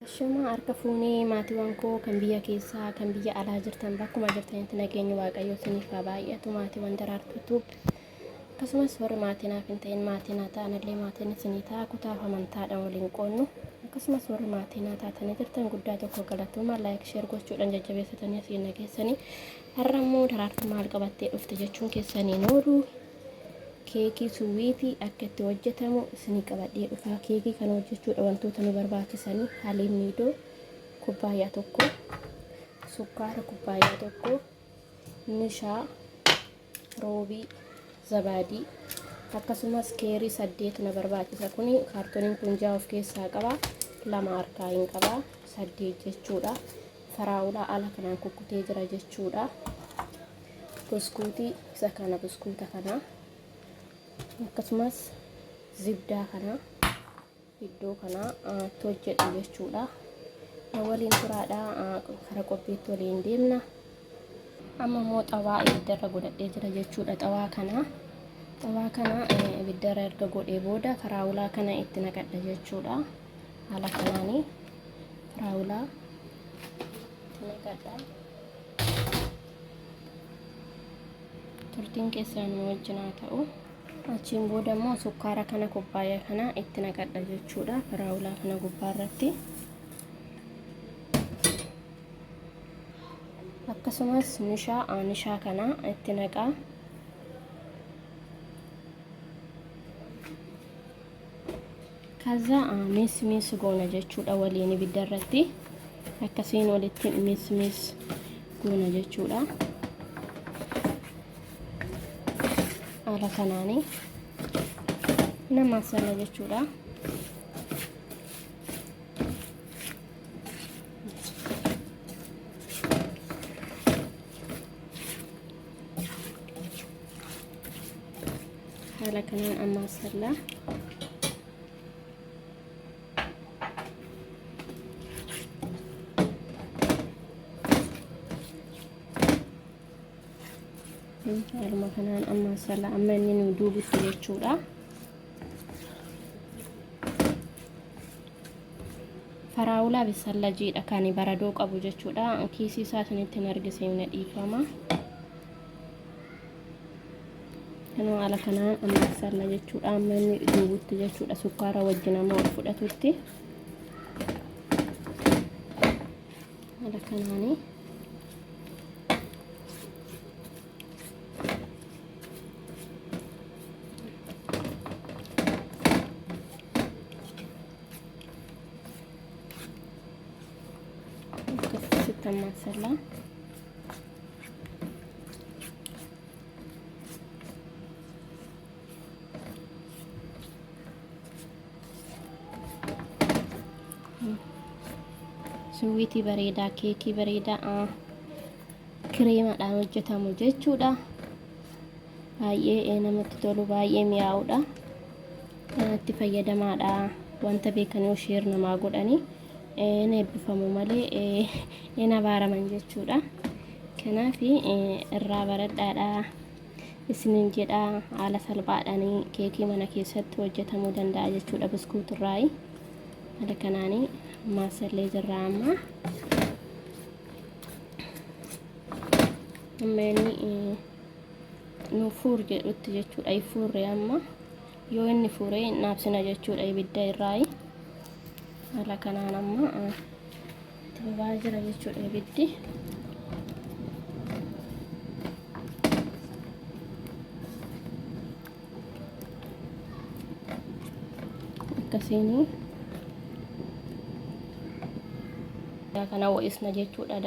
Ashama harka fuunee maatiiwwan koo kan biyya keessaa kan biyya alaa jirtan bakkuma jirtanitti nageenyi waaqayyoo isiniif haa baay'atu. Maatiiwwan Daraartuu Tube, akkasumas warri maatii naaf hin ta'in maatii naa ta'an illee maatiin isinii ta'a, kutaaf amantaadhaan waliin qoonnu. Akkasumas warri maatii naa taatanii jirtan guddaa tokko galatooma, like, share gochuudhaan jajjabeessitanii asiin nageessanii. Har'a immoo Daraartuu maal qabattee dhufte jechuun keessaniin oolu, keekii suwiitii akka itti hojjetamu isinii qabadhee dhufa. Keekii kana hojjechuudha wantoota nu barbaachisanii: haliin niidoo kubbaayyaa 1, sukkaara kubbaayyaa 1, nishaa, roobii, zabaadii, akkasumas keerii 8 na barbaachisa. Kuni kaartoniin kun 6 of keessaa qaba, 2 harkaa hin qaba, 8 jechuudha. Faraawulaa ala kanaan kukkutee jira jechuudha. Buskuutii isa kana, buskuuta kana, akkasumas zibdaa kana iddoo kana itti hojjedhu jechuudha. Waliin turaadha, kara qophiitti waliin deemna. Amma immoo xawaa ibiddarra godhadhee jira jechuudha. Xawaa kana ibiddarra erga godhee booda faraawulaa kana itti naqadha jechuudha. Haala kanaanii faraawulaa itti naqadha. Turtiin keessaan nu wajjin haa ta'u. Achiin booda immoo sukkaara kana kubbaayyaa kana itti naqadha jechuudha. Faraawulaa kana gubbaa irratti. Akkasumas nishaa kana itti naqaa. Kaza miis miis goona jechuudha waliin ibidda irratti. Akkasiin walitti miis miis goona jechuudha. Haala kanaani nama sana jechuudha. Haala kanaan ammaa sallaa. Haaluma kanaan amma sala amma inni nu duubisu jechuudha. Faraawulaa bisalla jiidha kan baradoo qabu jechuudha. Kiisii isaa isinitti hin argisiifne, dhiifama. Kanuma haala kanaan amma salla jechuudha. Amma inni duubutti jechuudha. Sukkaara wajjin amma wal fudhatutti. Haala kanaanii. Akkasitti amma sallaa. Suwiitii bareedaa, keekii bareedaa kireemadhaan hojjetamu jechuudha. Baay'ee namatti tolu, baay'ee mi'aawudha. Itti fayyadamaadha. Wanta beekan yoo share namaa godhanii hin eebbifamu malee hin abaaraman jechuudha. Kanaaf irraa baradhaadha isinin jedha. Haala salphaadhaan keekii mana keessatti hojjetamuu danda'a jechuudha buskuutirraayi. Haala kanaanii maasallee jirra amma. Amma inni nu fuur jedhutti jechuudha. Fuurre amma yoo inni fuuree naabsina jechuudha ibidda irraayi. Haala kanaan amma itti boba'aa jira jechuudha ibiddi. Akkasiin kana ho'isna jechuudha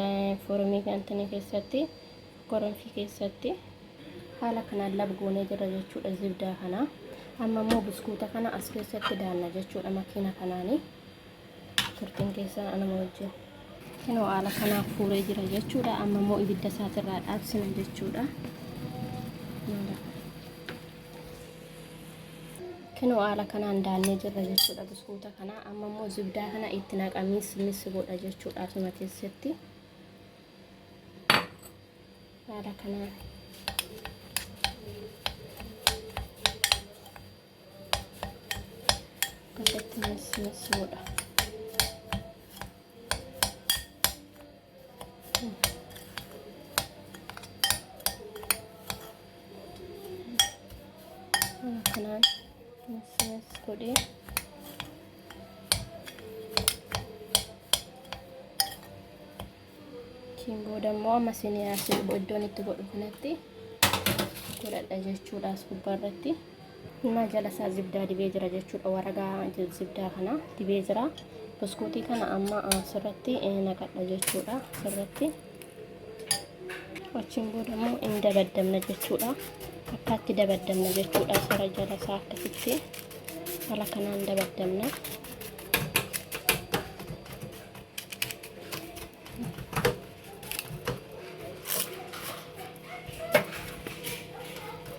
foormii gantanii keessatti, goronfii keessatti. Haala kanaan lab goonee jira jechuudha zibdaa kana. Amma immoo buskuuta kana as keessatti daanna jechuudha makiina kanaani. Turtiin keessaa anuma wajjin. Kinoo haala kanaan fuuree jira jechuudha. Amma immoo ibidda isaatirraa dhaabsina jechuudha. Kinoo haala kanaan daannee jirra jechuudha buskuuta kana. Amma immoo zibdaa kana itti naqa, miis miis godha jechuudha asuma keessatti. Haala kanaan. Akkasitti miis miis godha. Achiin booda immoo amma isin asii iddoon itti godhu kanatti godhadha jechuudha as gubbaarratti. Innaa jala isaa zibdaa dibee jira jechuudha. Waragaa zibdaa kana dibee jira. Buskuutii kana amma asirratti naqadha jechuudha. Asirratti. Achiin booda immoo hin dabaddamna jechuudha. Akkaatti dabaddamna jechuudha. Sara jala isaa akkasitti haala kanaan dabaddamna.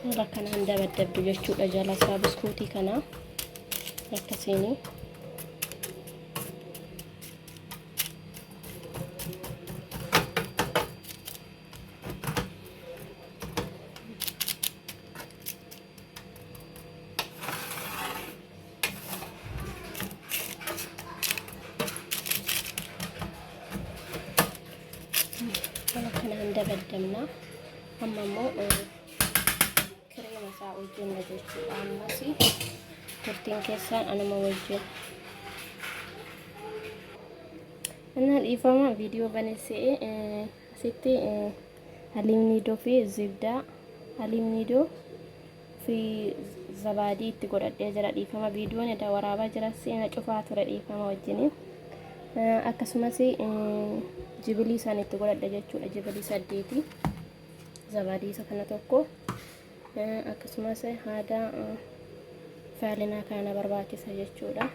Haala kanaan dabaddabdu jechuudha jala isaa buskuutii kana akkasiini. Haala kanaan dabaddamna. Amma immoo kireema isaa hojjenna jechuudha. Ammas turtiin keessaan anuma wajjin. Innaa dhiifama viidiyoo baneessee asitti haliimniidoo fi zibdaa haliimniidoo fi zabaadii itti godhadhee jira dhiifama viidiyoon edda waraabaa jira seena cufaa ture dhiifama wajjin akkasumas jibilii san itti godhadhe jechuudha jibilii saddeeti zabaadii isa kana tokko akkasumas haada faalinaa kana barbaachisa jechuudha.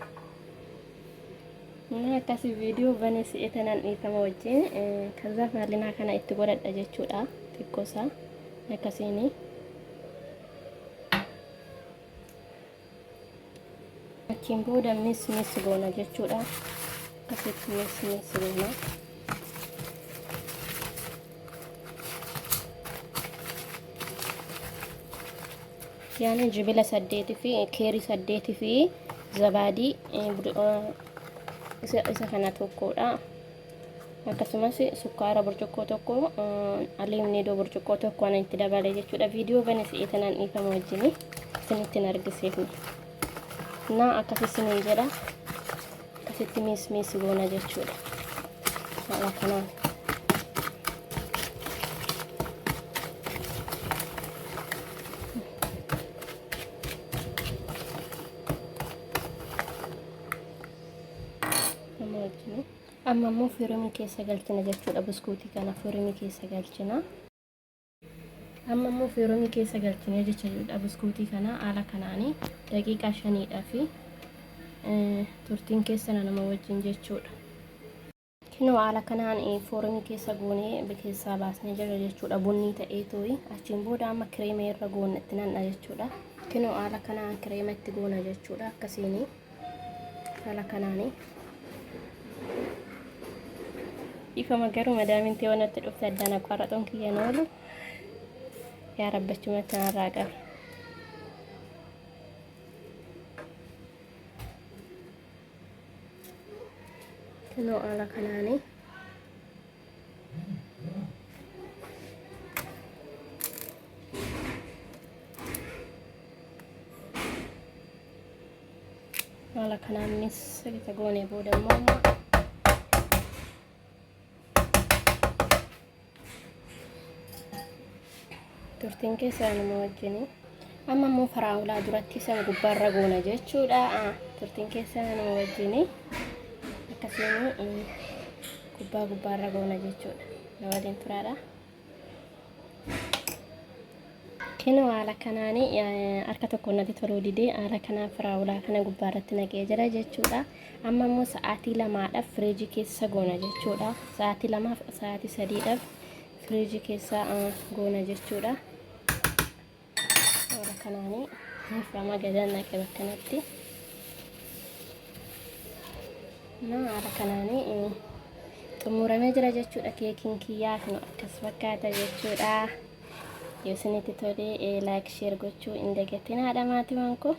Inni akkasi viidiyoo bane si'e tanan dhiifama wajjin kaza faalinaa kana itti godhadha jechuudha xiqqoosaa akkasiini. Achiin booda mis mis goona jechuudha. Akkasitti mis mis goona. Yaani jibila saddeetii fi keerii saddeetii fi zabaadii isa kana tokkodha. Akkasumas sukkaara burcuqqoo tokko aliim niidoo burcuqqoo tokko ana itti dabale jechuudha. Viidiyoo bane si'ee tanaan dhiifama wajjin isinitti hin argisiifne. Naa akkas isiniin jedha. Akkasitti miis miis goona jechuudha. Haala kanaan. Amma wajjin. Amma immoo firimii keessa galchina jechuudha buskuutii kana firimii keessa galchina. Amma immoo firimii keessa galchine jechuudha buskuutii kana haala kanaanii daqiiqaa shaniidhaa fi turtiin keessa nama wajjin jechuudha. Kinoo haala kanaan foormii keessa goonee keessaa baasnee jira jechuudha. Bunnii ta'ee tooyi. Achiin booda amma kireema irra goona itti nanna jechuudha. Kinoo haala kanaan kireema itti goona jechuudha. Akkasiini haala kanaani. Ifama garuu madaamiin ta'ee natti dhufte addaan aqwaarraxoon kiyya oolu. Yaa rabbachumatti narraa qabe. Kinoo haala kanaani. Haala kanaan mis isa goonee booda immoo amma turtiin keessa anuma wajjini. Amma immoo faraawulaa duratti san gubbaarra goona jechuudha. Turtiin keessa anuma wajjini. Akkasiin gubbaa gubbaarra goona jechuudha. Na waliin turaadha. Kinoo haala kanaan harka tokko natti toluu didee haala kanaan firaawulaa kana gubbaa irratti naqee jira jechuudha. Amma immoo sa'aatii lamaadhaaf firiijii keessa goona jechuudha. Sa'aatii lamaaf sa'aatii sadiidhaaf firiijii keessa goona jechuudha. Haala kanaan dhiifama gadan naqe bakkanatti. Na haala kanaan xumuramee jira jechuudha keekiin kiyyaa kun akkas fakkaata jechuudha. Yoo isinitti tole like share gochuu hin dagatinaadha maatiiwwan koo.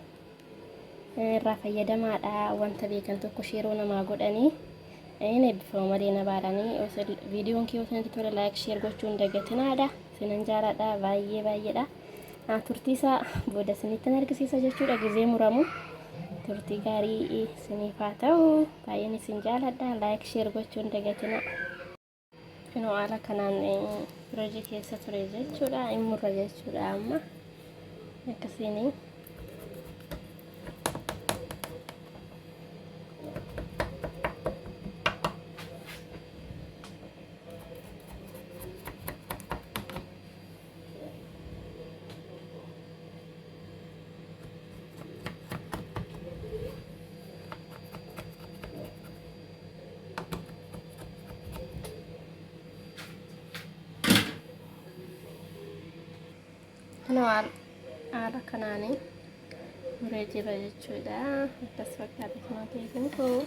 Irraa fayyadamaadha wanta beekan tokko sheeroo namaa godhanii hin eebbifamu malee na baaranii viidiyoon kiyya isinitti tole like share gochuu hin dagatinaadha. Isinan jaaladha baay'ee baay'eedha. Turtii isaa booda isinitti argisiisa jechuudha gizee muramu. Turtii gaarii isiniif haa ta'u. Baay'een isin jaaladha. Like share gochuu hin dagatinaa. Kunoo haala kanaan firiijii keessa ture jechuudha. Hin murra jechuudha amma akkasiin. Kunoo haala kanaan muree jira jechuudha. Akkas fakkaata kunoo keekiin koo.